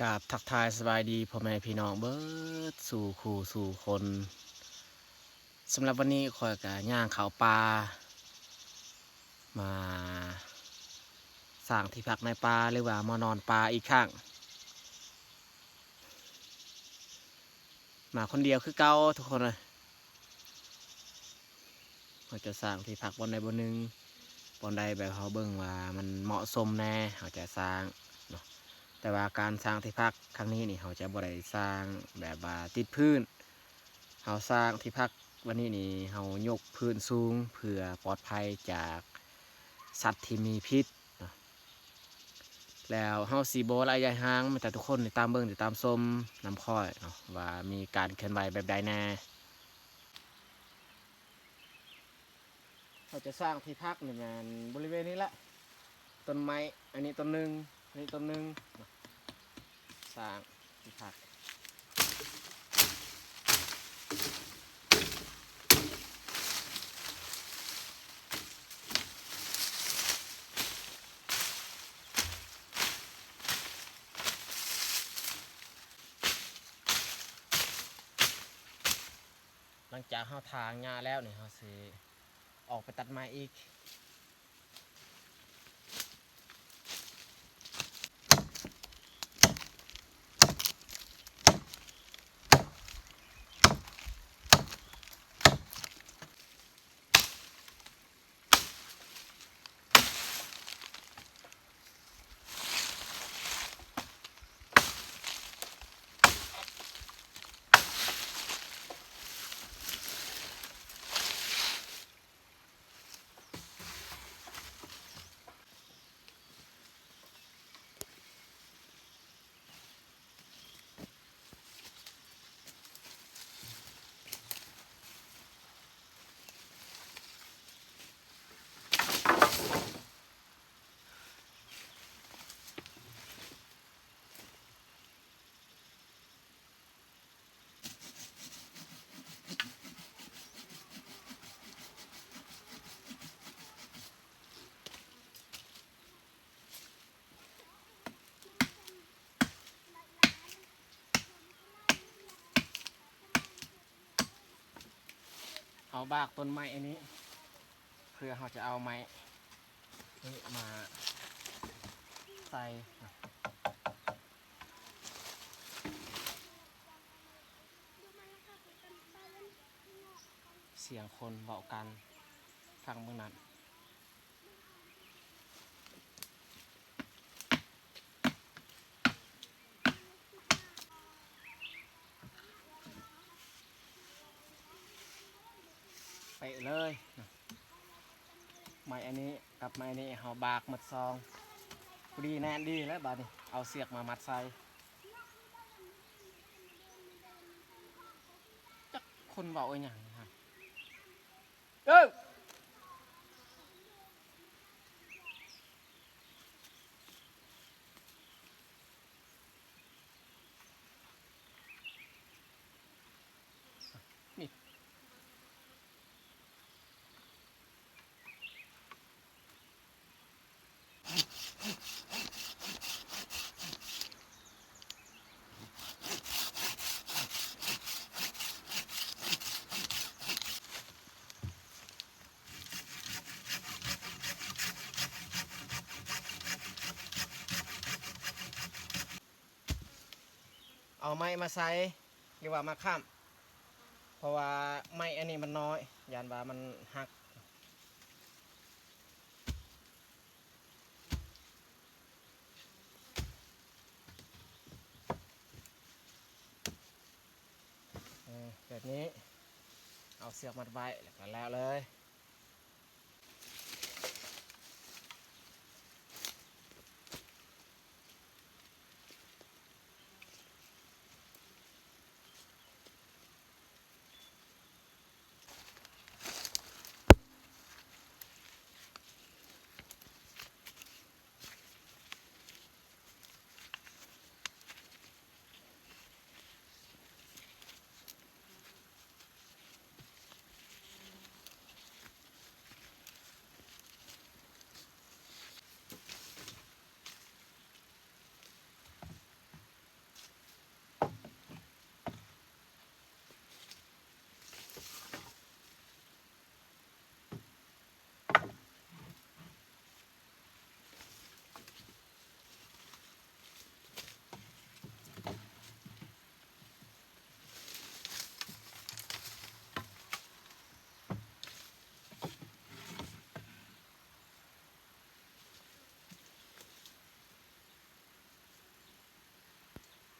ກາບທັກທາຍສະບາຍດີພໍ່ແມ່ພີ່ນ້ອງເບິດສູ່ຄູ່ສູ່ຄົນ. ສຳລັບວັນນີ້ຂ້ອຍກະຍ່າງເຂົ້າປ່າ ມາສ້າງທີ່ພັກໃນປ່າ ຫຼືວ່າມານອນປ່າອີກຄັ້ງ. ມາຄົນດຽວຄືເກົ່າທຸກຄົນເອີຍ. ເຮົາຈະສ້າງທີ່ພັກບ່ອນໃດບ່ອນໜຶ່ງ, ບ່ອນໃດແບບເຮົາເບິ່ງວ່າມັນເໝາະສົມແດ່ ເຮົາຈະສ້າງເນາະ. ແຕ່ວ່າການສ້າງທີ່ພັກຄັ້ງນີ້ນີ້ ເຮົາຈະບໍ່ໄດ້ສ້າງແບບວ່າຕິດພື້ນ. ເຮົາສ້າງທີ່ພັກວັນນີ້ນີ້ ເຮົາຍົກພື້ນສູງເພື່ອປອດໄພຈາກສັດທີ່ມີພິດເນາະ. ແລ້ວເຮົາຊິບໍ່ລະຍະຫ່າງ, ມີແຕ່ທຸກຄົນຕິດຕາມເບິ່ງ ຕິດຕາມຊົມນຳຂ້ອຍເນາະ ວ່າມີການເຄື່ອນໄຫວແບບໃດແດ່. ເຮົາຈະສ້າງທີ່ພັກນີ້ແມ່ນບໍລິເວນນີ້ແຫຼະ, ຕົ້ນໄມ້ອັນນີ້ຕົ້ນໜຶ່ງ ອັນນີ້ຕົ້ນໜຶ່ງ ສ້າງທີ່ພັກ. ຫຼັງຈາກເຮົາຖາງຫຍ້າແລ້ວນີ້ ເຮົາຊິອອກໄປຕັດໄມ້ອີກ. ເຮົາບາກຕົ້ນໄມ້ອັນນີ້ ເພື່ອເຮົາຈະເອົາໄມ້ນີ້ມາໃສ່. ສຽງຄົນເວົ້າກັນ ຟັງເບິ່ງນັ້ນ. ເປະເລີຍ ໄມ້ອັນນີ້ກັບໄມ້ນີ້ເຮົາບາກໝົດຊອງ ພໍດີແໜ້ນດີແລ້ວ. ບາດນີ້ເອົາເຊືອກມາມັດໃສ່. ຈັກຄົນເວົ້າອີ່ຫຍັງຫັ້ນ. ເອີ ນີ້. ເອົາໄມ້ມາໃສ່ ຫຼືວ່າມາຄ້ຳ ເພາະວ່າໄມ້ອັນນີ້ມັນນ້ອຍ ຢ້ານວ່າມັນຫັກ. ເອີ ແບບນີ້ ເອົາເຊືອກມັດໄວ້ ແລ້ວກໍແລ້ວເລີຍ. ເ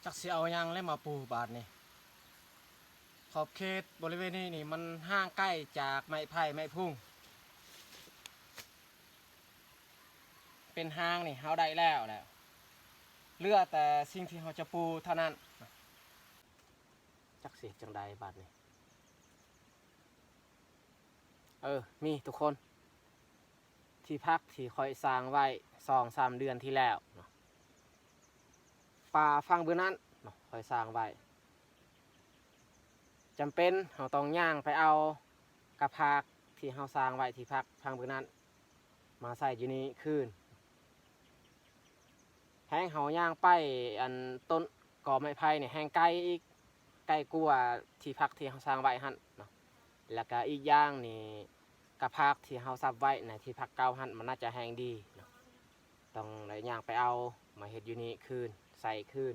ຈັກຊິເອົາຫຍັງແລະມາປູບາດນີ້. ຂອບເຂດບໍລິເວນນີ້ນີ້ ມັນຫ່າງໄກຈາກໄມ້ໄຜ່ໄມ້ພຸງ. ເປັນຮ່າງນີ້ເຮົາໄດ້ແລ້ວແຫຼະ ເຫຼືອແຕ່ສິ່ງທີ່ເຮົາຈະປູເທົ່ານັ້ນ. ຈັກຊິເຮັດຈັ່ງໃດບາດນີ້. ເອີ ມີທຸກຄົນ ທີ່ພັກທີ່ຂ້ອຍສ້າງໄວ້ສອງສາມເດືອນທີ່ແລ້ວເນາະ ປ່າຝັ່ງບຶງນັ້ນເນາະ ຂ້ອຍສ້າງໄວ້ ຈຳເປັນເຮົາຕ້ອງຍ່າງໄປເອົາກະພາກທີ່ເຮົາສ້າງໄວ້ທີ່ພັກຝັ່ງບຶງນັ້ນ ມາໃສ່ຢູ່ນີ້ຄືນ. ແຮ່ງເຮົາຍ່າງໄປອັນຕົ້ນ ກໍໄມ້ໄຜ່ນີ້ແຮ່ງໄກອີກ ໄກກວ່າທີ່ພັກທີ່ເຮົາສ້າງໄວ້ຫັ້ນເນາະ ແລ້ວກະອີກຢ່າງນີ້ ກະພາກທີ່ເຮົາສັບໄວ້ໃນທີ່ພັກເກົ່າຫັ້ນ ມັນໜ້າຈະແຮ່ງດີເນາະ ຕ້ອງໄດ້ຍ່າງໄປເອົາມາເຮັດຢູ່ນີ້ຄືນ ໃສ່ຄືນ.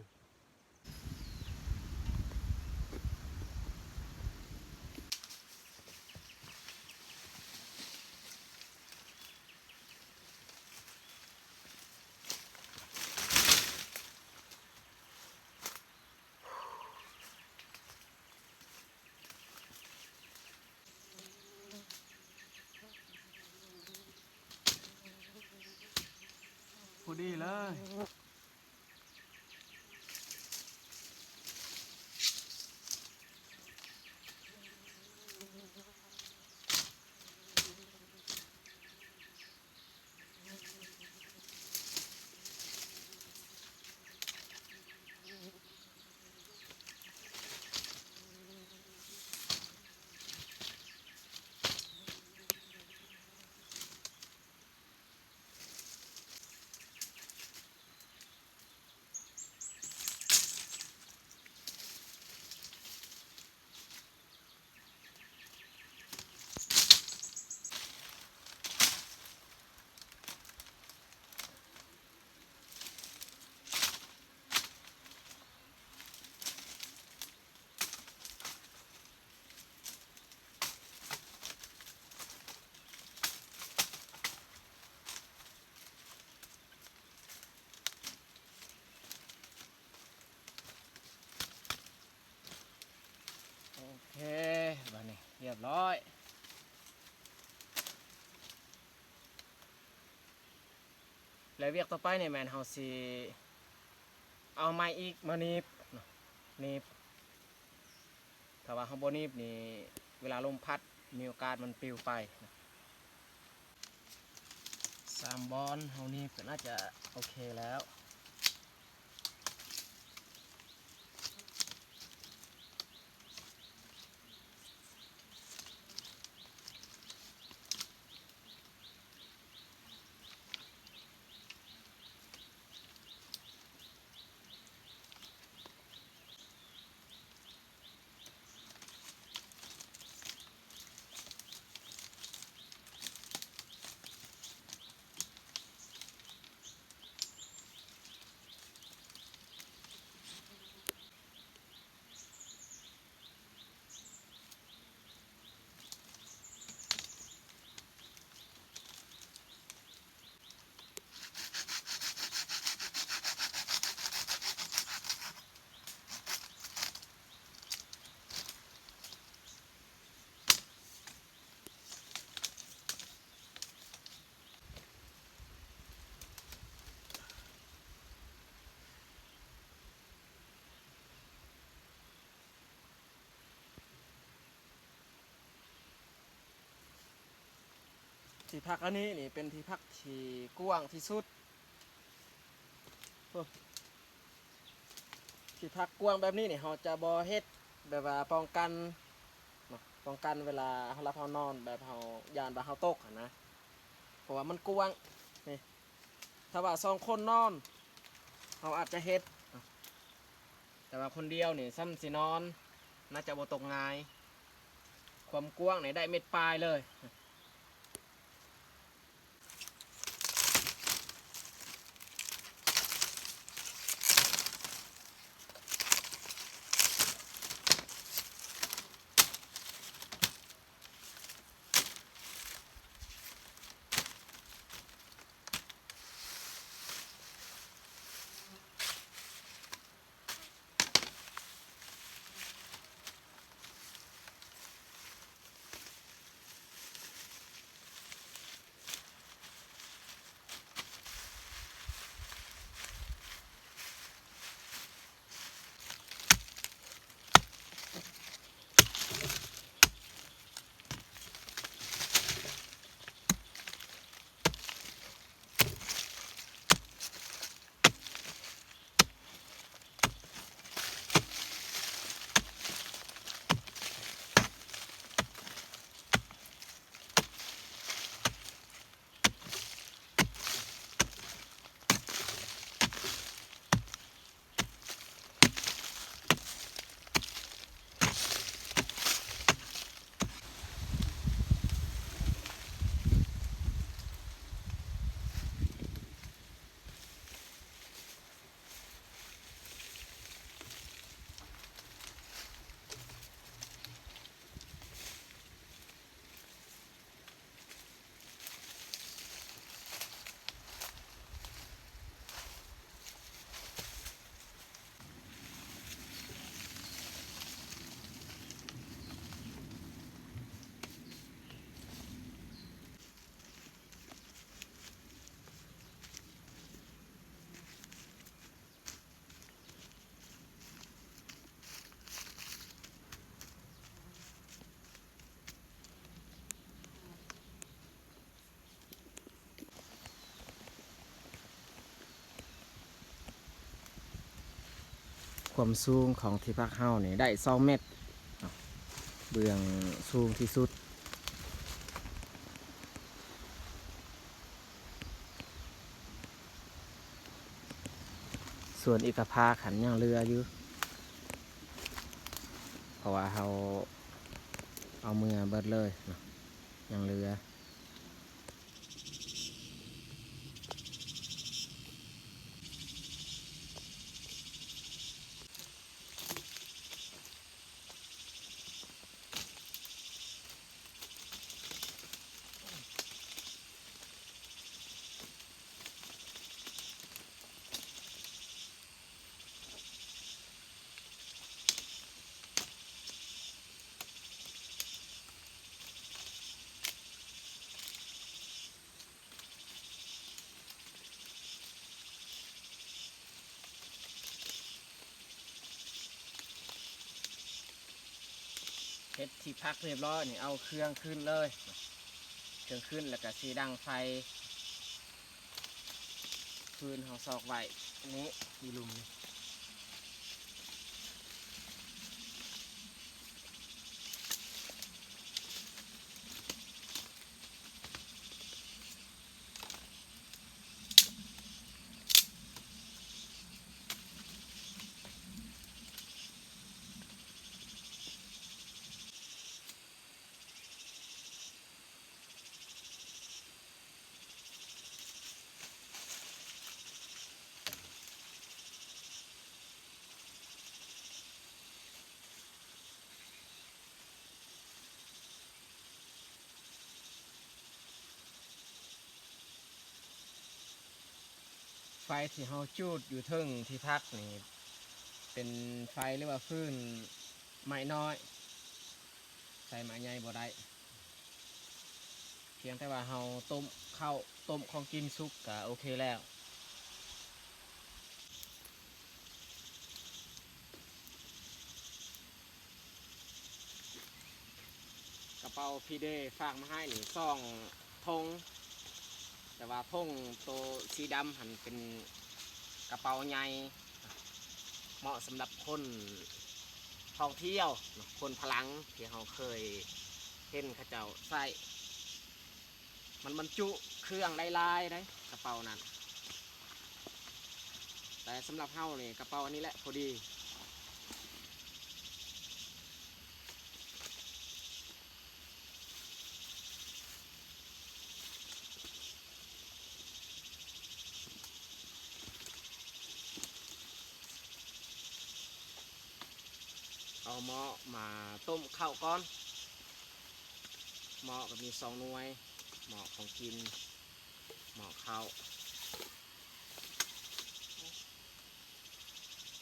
ພໍດີເລີຍ. ໂອເຄ ບາດນີ້ຮຽບຮ້ອຍ ແລະ ວຽກຕໍ່ໄປນີ້ແມ່ນເຮົາຊິເອົາໄມ້ອີກມາໜີບເນາະ ໜີບ ຖ້າວ່າເຮົາບໍ່ໜີບນີ້ ເວລາລົມພັດມີໂອກາດມັນປິວໄປ. ສາມບ່ອນເຮົາໜີບກໍໜ້າຈະໂອເຄແລ້ວ. ທີ່ພັກອັນນີ້ນີ້ເປັນທີ່ພັກທີ່ກວ້າງທີ່ສຸດ. ໂອ້ ທີ່ພັກກວ້າງແບບນີ້ນີ້ ເຮົາຈະບໍ່ເຮັດແບບວ່າປ້ອງກັນເນາະ ປ້ອງກັນເວລາເຮົາຫຼັບເຮົານອນ ແບບເຮົາຢ້ານວ່າເຮົາຕົກຫັ້ນນະ ເພາະວ່າມັນກວ້າງນີ້. ຖ້າວ່າສອງຄົນນອນ ເຮົາອາດຈະເຮັດ ແຕ່ວ່າຄົນດຽວນີ້ ສ່ຳຊິນອນ ໜ້າຈະບໍ່ຕົກງ່າຍ. ຄວາມກວ້າງນີ້ໄດ້ເມັດປາຍເລີຍ. ໂ ຄວາມສູງຂອງທີ່ພັກເຮົານີ້ໄດ້ສອງແມັດເນາະ, ເບື້ອງສູງທີ່ສຸດ. ສ່ວນອີກກະພາກຫັ້ນຍັງເຫຼືອຢູ່ ເພາະວ່າເຮົາເອົາເມືອເບິດເລີຍເນາະ, ຍັງເຫຼືອ. ເຮັດທີ່ພັກຮຽບຮ້ອຍນີ້ ເອົາເຄື່ອງຂຶ້ນເລີຍ, ເຄື່ອງຂຶ້ນແລ້ວກະຊິດັງໄຟ. ຟືນເຮົາຊອກໄວ້ນີ້ ຢູ່ລຸ່ມນີ້. ໄຟທີ່ເຮົາຈູດຢູ່ເທິງທີ່ພັກນີ້ ເປັນໄຟ ຫຼືວ່າຟືນໄມ້ນ້ອຍ, ໃຊ້ໄມ້ໃຫຍ່ບໍ່ໄດ້. ພຽງແຕ່ວ່າເຮົາຕົ້ມເຂົ້າ ຕົ້ມຂອງກິນສຸກກະໂອເຄແລ້ວ. ກະເປົາພີ່ເດຝາກມາໃຫ້ນີ້ສອງຖົງ, ແຕ່ວ່າຖົງໂຕສີດຳຫັ້ນເປັນກະເປົາໃຫຍ່ ເໝາະສຳລັບຄົນທ່ອງທ່ຽວເນາະ, ຄົນພະລັງທີ່ເຮົາເຄີຍເຫັນເຂົາເຈົ້າໃຊ້. ມັນບັນຈຸເຄື່ອງໄດ້ຫຼາຍເດ້ ກະເປົານັ້ນ, ແຕ່ສຳລັບເຮົານີ້ ກະເປົາອັນນີ້ແຫຼະພໍດີ. ເອົາໝໍ້ມາຕົ້ມເຂົ້າກ່ອນ, ໝໍ້ກະມີສອງໜ່ວຍ, ໝໍ້ຂອງກິນ ໝໍ້ເຂົ້າ.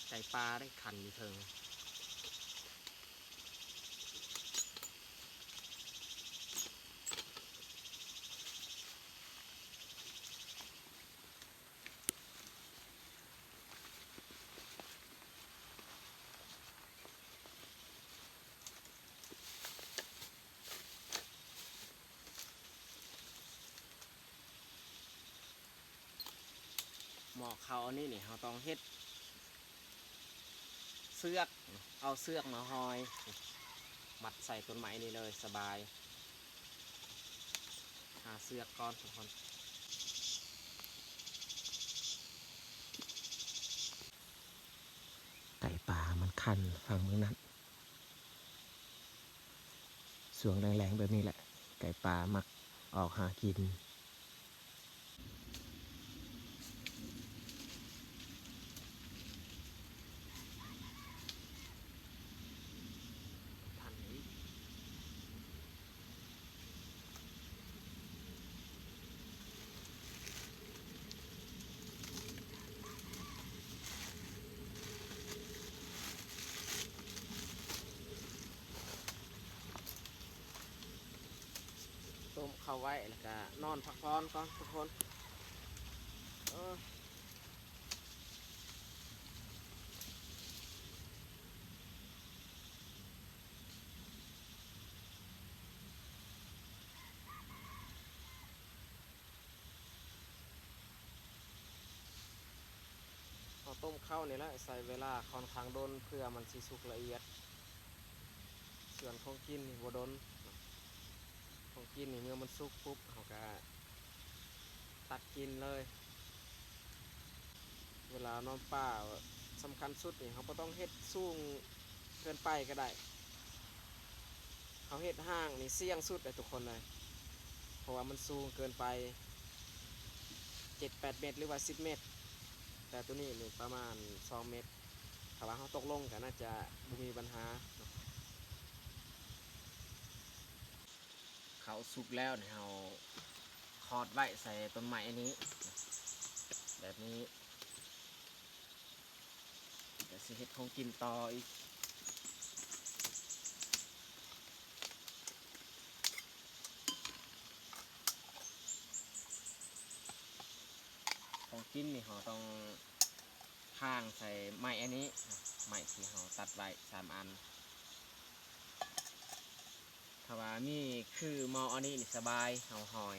ໄກ່ປ່າໄດ້ຂັນຢູ່ເທິງ. ໝໍ້ເຂົ້າອັນນີ້ນີ້ ເຮົາຕ້ອງເຮັດເຊືອກ, ເອົາເຊືອກມາຫ້ອຍ ມັດໃສ່ຕົ້ນໄມ້ນີ້ເລີຍ ສະບາຍ. ຫາເຊືອກກ່ອນທຸກຄົນ. ໄກ່ປ່າມັນຂັນຝັ່ງເມືອງນັ້ນ. ຊ່ວງແລ້ງໆແບບນີ້ແຫຼະ ໄກ່ປ່າມັກອອກຫາກິນ. ຕົ້ມເຂົ້າໄວ້ ແລ້ວກະນອນພັກຜ່ອນກ່ອນທຸກຄົນ. ເອີ. ເຮົາ ຕົ້ມເຂົ້ານີ້ແຫຼະ ໃຊ້ເວລາຄ່ອນຂ້າງດົນ ເພື່ອມັນຊິສຸກລະອຽດ. ສ່ວນຂອງກິນນີ້ບໍ່ດົນ. ຂອງກິນນີ້ເມື່ອມັນສຸກປຸບ ເຮົາກະຕັກກິນເລີຍ. ເວລານອນປ່າສຳຄັນສຸດນີ້ ເຮົາບໍ່ຕ້ອງເຮັດສູງເກີນໄປກໍໄດ້. ເຮົາເຮັດຮ່າງນີ້ສ່ຽງສຸດເດ້ທຸກຄົນເອີຍ ເພາະວ່າມັນສູງເກີນໄປ ເຈັດແປດເມັດ ຫຼືວ່າສິບເມັດ. ແຕ່ໂຕນີ້ນີ້ປະມານສອງເມັດ. ຖ້າວ່າເຮົາຕົກລົງກໍໜ້າຈະບໍ່ມີບັນຫາ. ເຂົ້າສຸກແລ້ວນີ້ ເຮົາຂອດໄວ້ໃສ່ຕົ້ນໄມ້ອັນນີ້ ແບບນີ້ ແລ້ວຊິເຮັດຂອງກິນຕໍ່ອີກ. ຂອງກິນນີ້ເຮົາຕ້ອງ ຂ້າງໃສ່ໄມ້ອັນນີ້ ໄມ້ທີ່ເຮົາຕັດໄວ້ສາມອັນ. ຖ້າວ່າມີຄືໝໍ້ອັນນີ້ນີ້ສະບາຍ ເຮົາຫອຍ.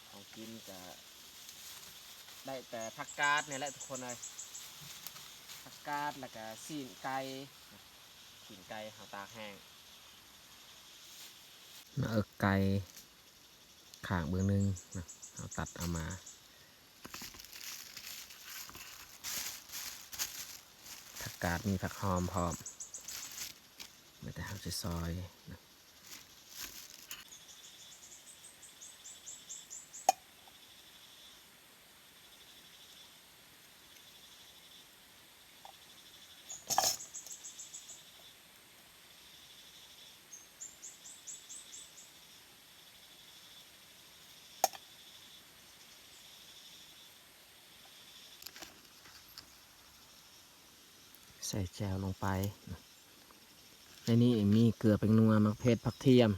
ຂອງກິນກະໄດ້ແຕ່ຜັກກາດນີ້ແຫຼະທຸກຄົນເອີຍ ຜັກກາດ ແລ້ວກະຊີ້ນໄກ່ ຊີ້ນໄກ່ເຮົາຕາກແຫ້ງ ໜ້າເອິກໄກ່ ຂ້າງເບື້ອງໜຶ່ງນະ ເຮົາຕັດເອົາມາ ຜັກກາດມີຜັກຫອມພ້ອມ ແລ້ວແຕ່ເຮົາຊິຊອຍນະ. ໃສ່ແຈ່ວລົງໄປ. ໃນນີ້ມີເກືອ ແປ້ງນົວ ໝາກເຜັດ ຜັກທຽມ.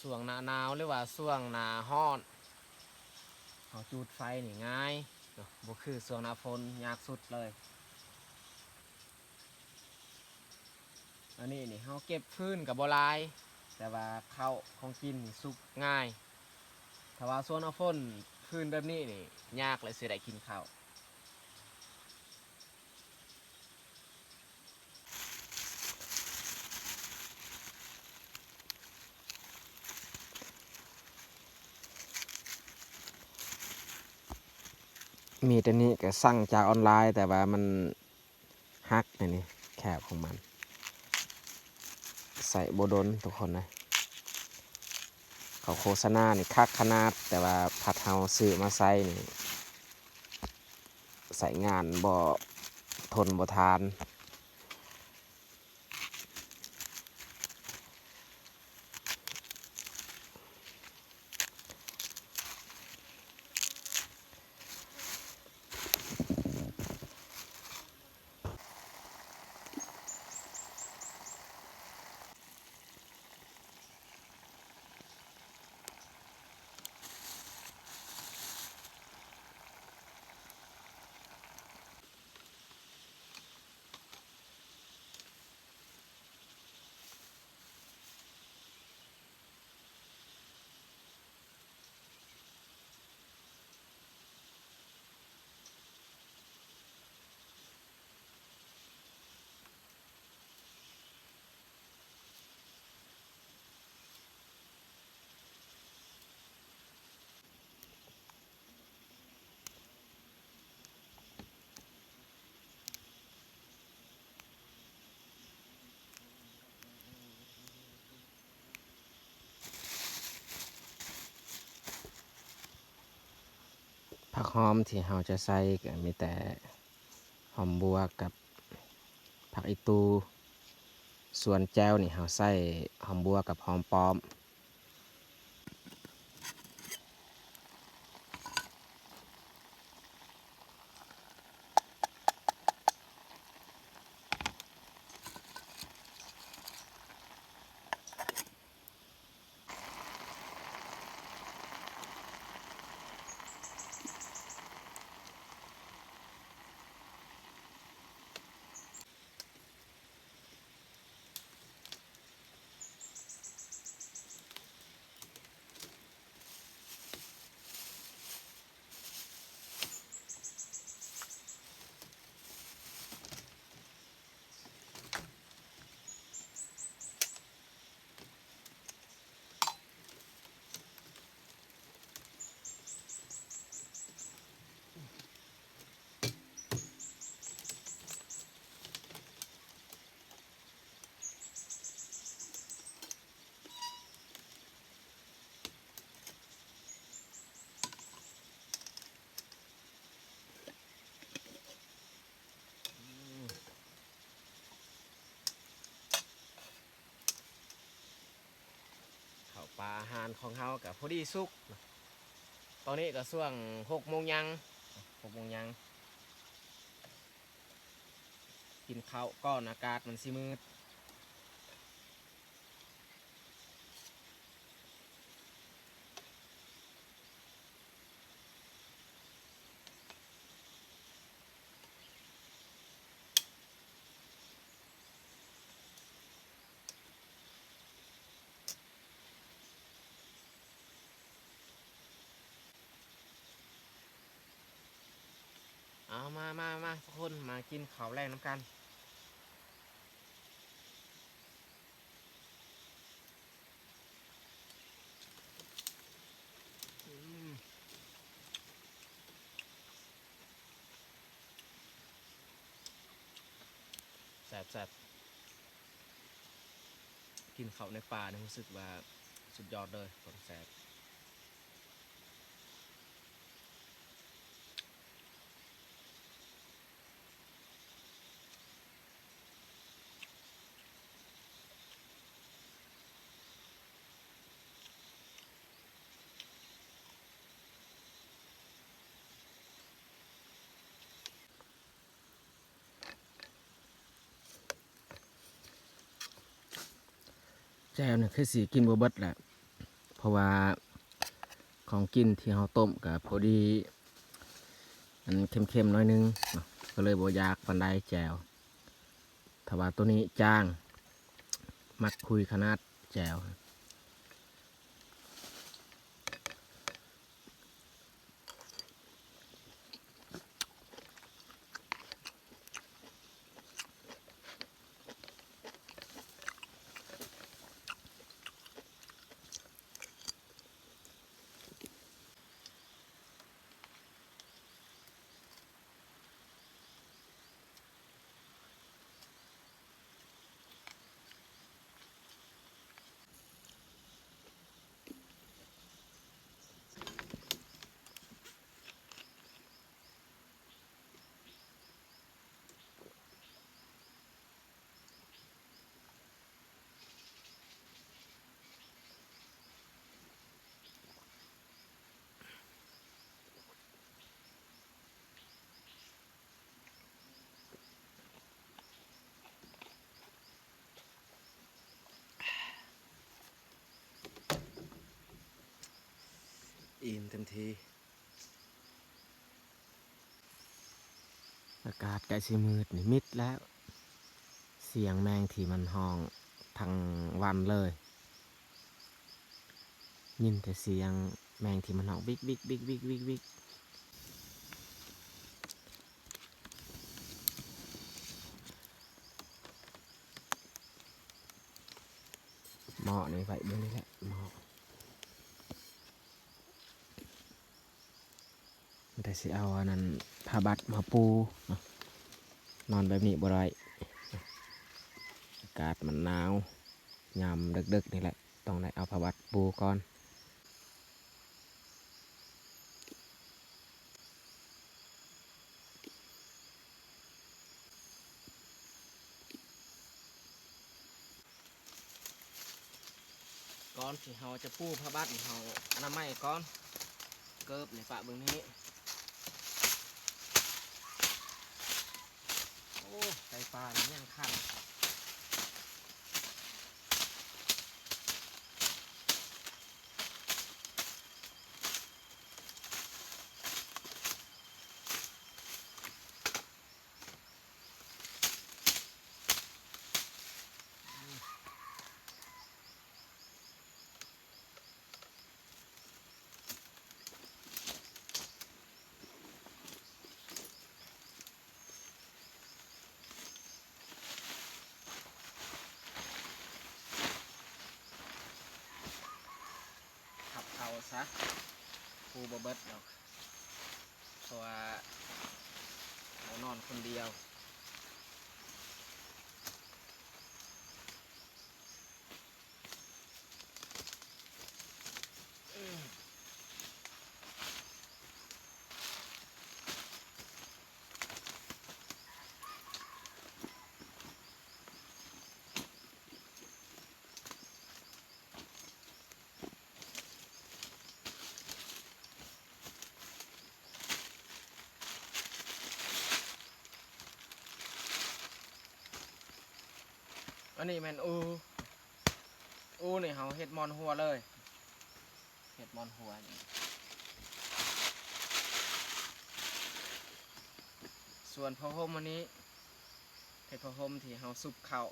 ຊ່ວງໜ້າໜາວ ຫຼືວ່າຊ່ວງໜ້າຮ້ອນ ເຮົາຈູດໄຟນີ້ງ່າຍເນາະ ບໍ່ຄືຊ່ວງໜ້າຝົນ ຍາກສຸດເລີຍ. ອັນນີ້ນີ້ເຮົາເກັບຟືນກໍບໍ່ຫຼາຍ ແຕ່ວ່າເຂົ້າຂອງກິນນີ້ສຸກງ່າຍ. ຖ້າວ່າຊ່ວງໜ້າຝົນ ຟືນແບບນີ້ນີ້ ຍາກເລີຍຊິໄດ້ກິນເຂົ້າ. ມີດອັນນີ້ກໍສັ່ງຈາກອອນລາຍ ແຕ່ວ່າມັນຫັກ ນີ້ ແຄບຂອງມັນ ໃຊ້ບໍ່ດົນທຸກຄົນເອີຍ. ເຂົາໂຄສະນານີ້ຄັກຂະໜາດ ແຕ່ວ່າພັດເຮົາຊື້ມາໃຊ້ນີ້ ໃຊ້ງານບໍ່ທົນບໍ່ທານ. ເ ຜັກຫອມທີ່ເຮົາຈະໃສ່ກໍມີແຕ່ຫອມບົວກັບຜັກອີ່ຕູ່, ສ່ວນແຈ່ວນີ້ເຮົາໃສ່ຫອມບົວກັບຫອມປ້ອມ. ເຂົ້າປາອາຫານຂອງເຮົາກໍພໍດີສຸກ. ຕອນນີ້ກໍຊ່ວງຫົກໂມງຍັງ, ຫົກໂມງຍັງ. ກິນເຂົ້າກ່ອນ ອາກາດມັນຊິມືດ. ເອົາ ມາ ມາ ມາ ທຸກຄົນ ມາກິນເຂົ້າແລງນຳກັນ. ອືມ ແຊບໆ. ກິນເຂົ້າໃນປ່ານີ້ ຮູ້ສຶກວ່າສຸດຍອດເລີຍ ຂອງແຊບ. ແຈ່ວນີ້ຄືຊິກິນບໍ່ເບິດແຫຼະ ເພາະວ່າຂອງກິນທີ່ເຮົາຕົ້ມກໍພໍດີ ອັນ ເຄັມໆ ໜ້ອຍໜຶ່ງເນາະ ກໍເລີຍບໍ່ຢາກປານໃດແຈ່ວ. ຖ້າວ່າໂຕນີ້ຈາງ ມັກຄຸຍຂະໜາດແຈ່ວ. ອີ່ມເຕັມທີ່. ອາກາດໃກ້ຊິມືດນີ້ມິດແລ້ວ ສຽງແມງທີ່ມັນຮ້ອງທັງວັນເລີຍ ຍິນແຕ່ສຽງແມງທີ່ມັນຮ້ອງວິກໆໆໆໆ. ໝໍ້ນີ້ໄວ້ເບິ່ງນີ້ແຫຼະ ໝໍ້ ແຕ່ຊິເອົາອັນນັ້ນ ຜ້າບັດມາປູເນາະ ນອນແບບນີ້ບໍ່ໄດ້ ອາກາດມັນໜາວ ຍາມເດິກໆນີ້ແຫຼະ ຕ້ອງໄດ້ເອົາຜ້າບັດປູກ່ອນ. ກ່ອນທີ່ເຮົາຈະປູຜ້າບັດນີ້ ເຮົາອະນາໄມກ່ອນ. ເກີບນີ້ປະເບິ່ງນີ້. ໂອ້ ໄກ່ປ່ານີ້ຍັງຄັນ. ພັບເອົາຊະ ປູບໍ່ເບິດດອກ ເພາະວ່າເຮົານອນຄົນດຽວ. ອັນນີ້ແມ່ນອູ ອູນີ້ເຮົາເຮັດໝອນຫົວເລີຍ ເຮັດໝອນຫົວນີ້. ສ່ວນຜ້າຫົ່ມອັນນີ້ ເປັນຜ້າຫົ່ມທີ່ເຮົາຊຸບເຂົ້າ.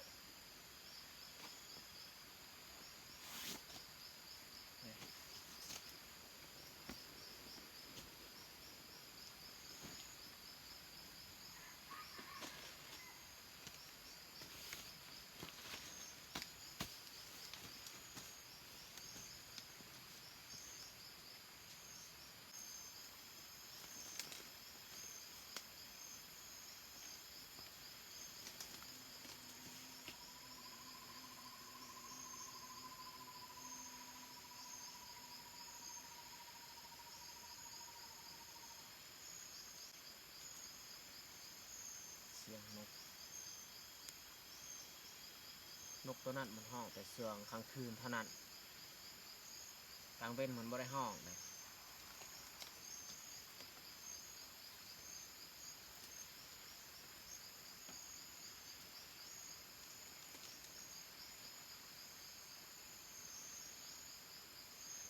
ສຽງນົກ ນົກໂຕນັ້ນມັນຮ້ອງແຕ່ຊ່ວງກາງຄືນເທົ່ານັ້ນ ກາງເວັນມັນບໍ່ໄດ້ຮ້ອງເດ້.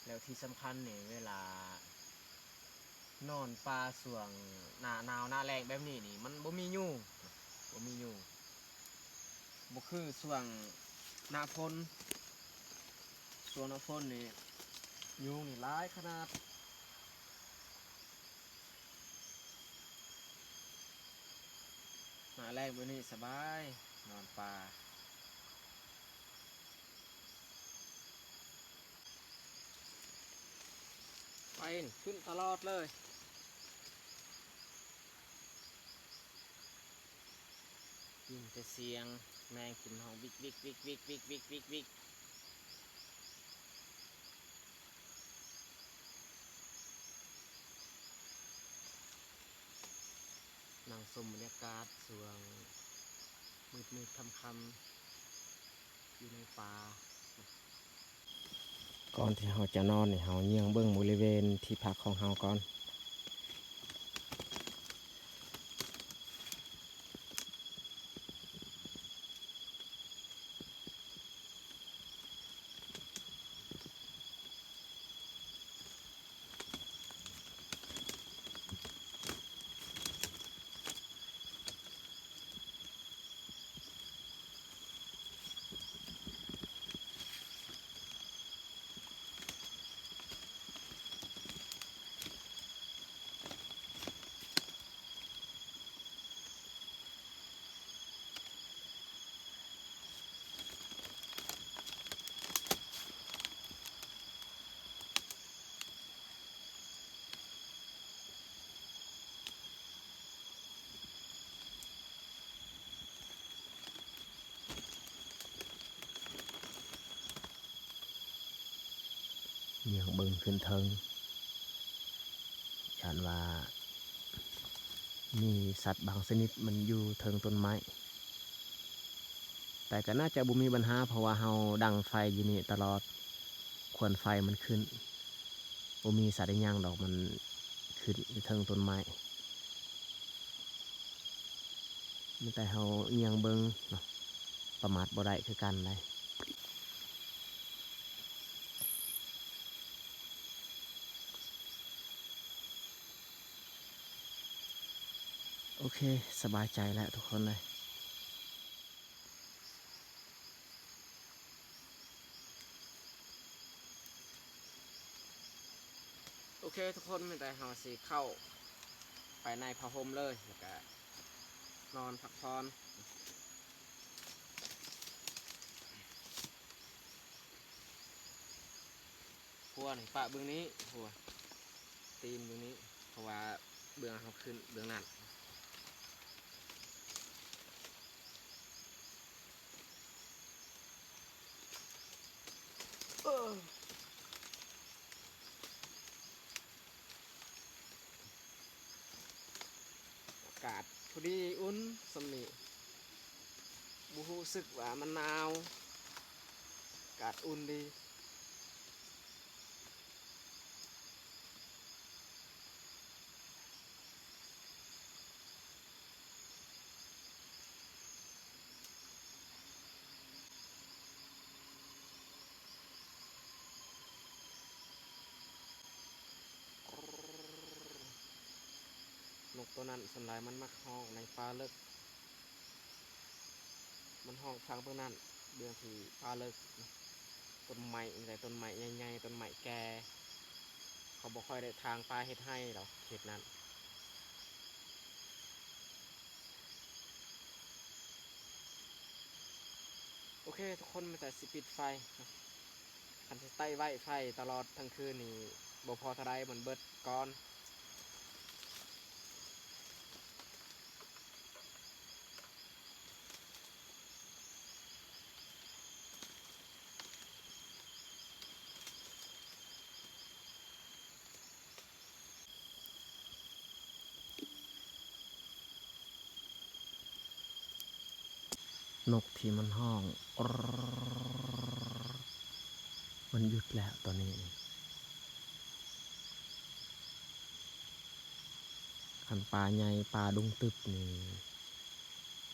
ແລ້ວທີ່ສຳຄັນນີ້ ເວລານອນປ່າຊ່ວງໜ້າໜາວໜ້າແລ້ງແບບນີ້ນີ້ ມັນບໍ່ມີຍຸງ ບໍ່ມີຍຸງ ບໍ່ຄືຊ່ວງໜ້າຝົນ. ຊ່ວງໜ້າຝົນນີ້ ຍຸງນີ້ຫຼາຍຂະໜາດ. ໜ້າແລ້ງແບບນີ້ສະບາຍ ນອນປ່າ. ໄຟນີ້ຂຶ້ນຕະຫຼອດເລີຍ. ຍິນແຕ່ສຽງແມງກິນຮ້ອງວິກວິກ. ນັ່ງຊົມບັນຍາກາດຊ່ວງມືດໆຄ່ຳໆ ຢູ່ໃນປ່າ. ກ່ອນທີ່ເຮົາຈະນອນນີ້ ເຮົາຍ່ຽງເບິ່ງບໍລິເວນທີ່ພັກຂອງເຮົາກ່ອນ. ຍ່າງເບິ່ງຂຶ້ນເທິງ ຢ້ານວ່າມີສັດບາງຊະນິດມັນຢູ່ເທິງຕົ້ນໄມ້ ແຕ່ກໍໜ້າຈະບໍ່ມີບັນຫາ ເພາະວ່າເຮົາດັງໄຟຢູ່ນີ້ຕະຫຼອດ. ຄວັນໄຟມັນຂຶ້ນ ບໍ່ມີສັດອີ່ຫຍັງດອກ ມັນຂຶ້ນຢູ່ເທິງຕົ້ນໄມ້. ມີແຕ່ເຮົາຍ່ຽງເບິ່ງເນາະ ປະໝາດບໍ່ໄດ້ຄືກັນໃດ. ໂອເຄ ສະບາຍໃຈແລ້ວທຸກຄົນເອີຍ. ໂອເຄທຸກຄົນ ແມ່ນແຕ່ເຮົາຊິເຂົ້າໄປໃນຜ້າຫົ່ມເລີຍ ແລ້ວກະນອນພັກຜ່ອນ. ຫົວນີ້ປະເບື້ອງນີ້ ຫົວ ຕີນເບື້ອງນີ້ ເພາະວ່າເບື້ອງເຮົາຂຶ້ນເບື້ອງນັ້ນ. ເອີ ອາກາດພໍດີອຸ່ນສ່ຳນີ້ ບໍ່ຮູ້ສຶກວ່າມັນໜາວ ອາກາດອຸ່ນດີ. ນົກໂຕນັ້ນສ່ວນຫຼາຍມັນມັກຮ້ອງໃນປ່າເລິກ. ມັນຮ້ອງຟັງເບື້ອງນັ້ນ ເບື້ອງທີ່ປ່າເລິກ ຕົ້ນໄມ້ ມີແຕ່ຕົ້ນໄມ້ໃຫຍ່ໆ ຕົ້ນໄມ້ແກ່ ເຂົາບໍ່ຄ່ອຍໄດ້ຖາງປ່າເຮັດໄຮ່ດອກເຂດນັ້ນ. ໂອເຄທຸກຄົນ ມີແຕ່ຊິປິດໄຟ ຄັນຊິໄຕ້ໄວ້ໄຟຕະຫຼອດທັງຄືນນີ້ ບໍ່ພໍເທົ່າໃດ ມັນເບິດກ່ອນ. ນົກທີ່ມັນຮ້ອງ ມັນຢຸດແລ້ວຕອນນີ້. ຄັນປ່າໃຫຍ່ ປ່າດົງຕຶບນີ້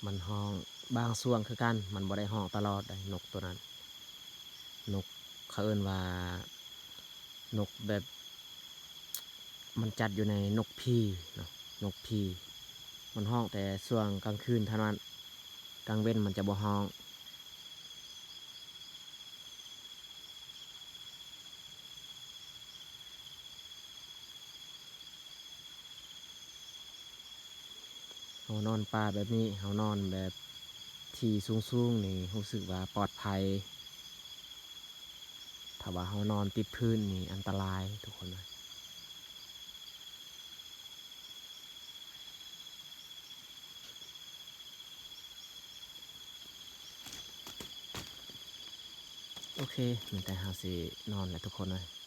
ມັນຮ້ອງບາງຊ່ວງຄືກັນ ມັນບໍ່ໄດ້ຮ້ອງຕະຫຼອດໃດ ນົກໂຕນັ້ນ. ນົກ ເຂົາເອີ້ນວ່ານົກແບບ ມັນຈັດຢູ່ໃນນົກຜີເນາະ ນົກຜີ ມັນຮ້ອງແຕ່ຊ່ວງກາງຄືນເທົ່ານັ້ນ ກາງເວັນມັນຈະບໍ່ຮ້ອງ. ເຮົານອນປ່າແບບນີ້ ເຮົານອນແບບທີ່ສູງໆນີ້ ຮູ້ສຶກວ່າປອດໄພ. ຖ້າວ່າເຮົານອນຕິດພື້ນນີ້ ອັນຕະລາຍທຸກຄົນເອີຍ. ໂອເຄ ມີແຕ່ເຮົາຊິນອນແຫຼະທຸກຄົນເອີຍ.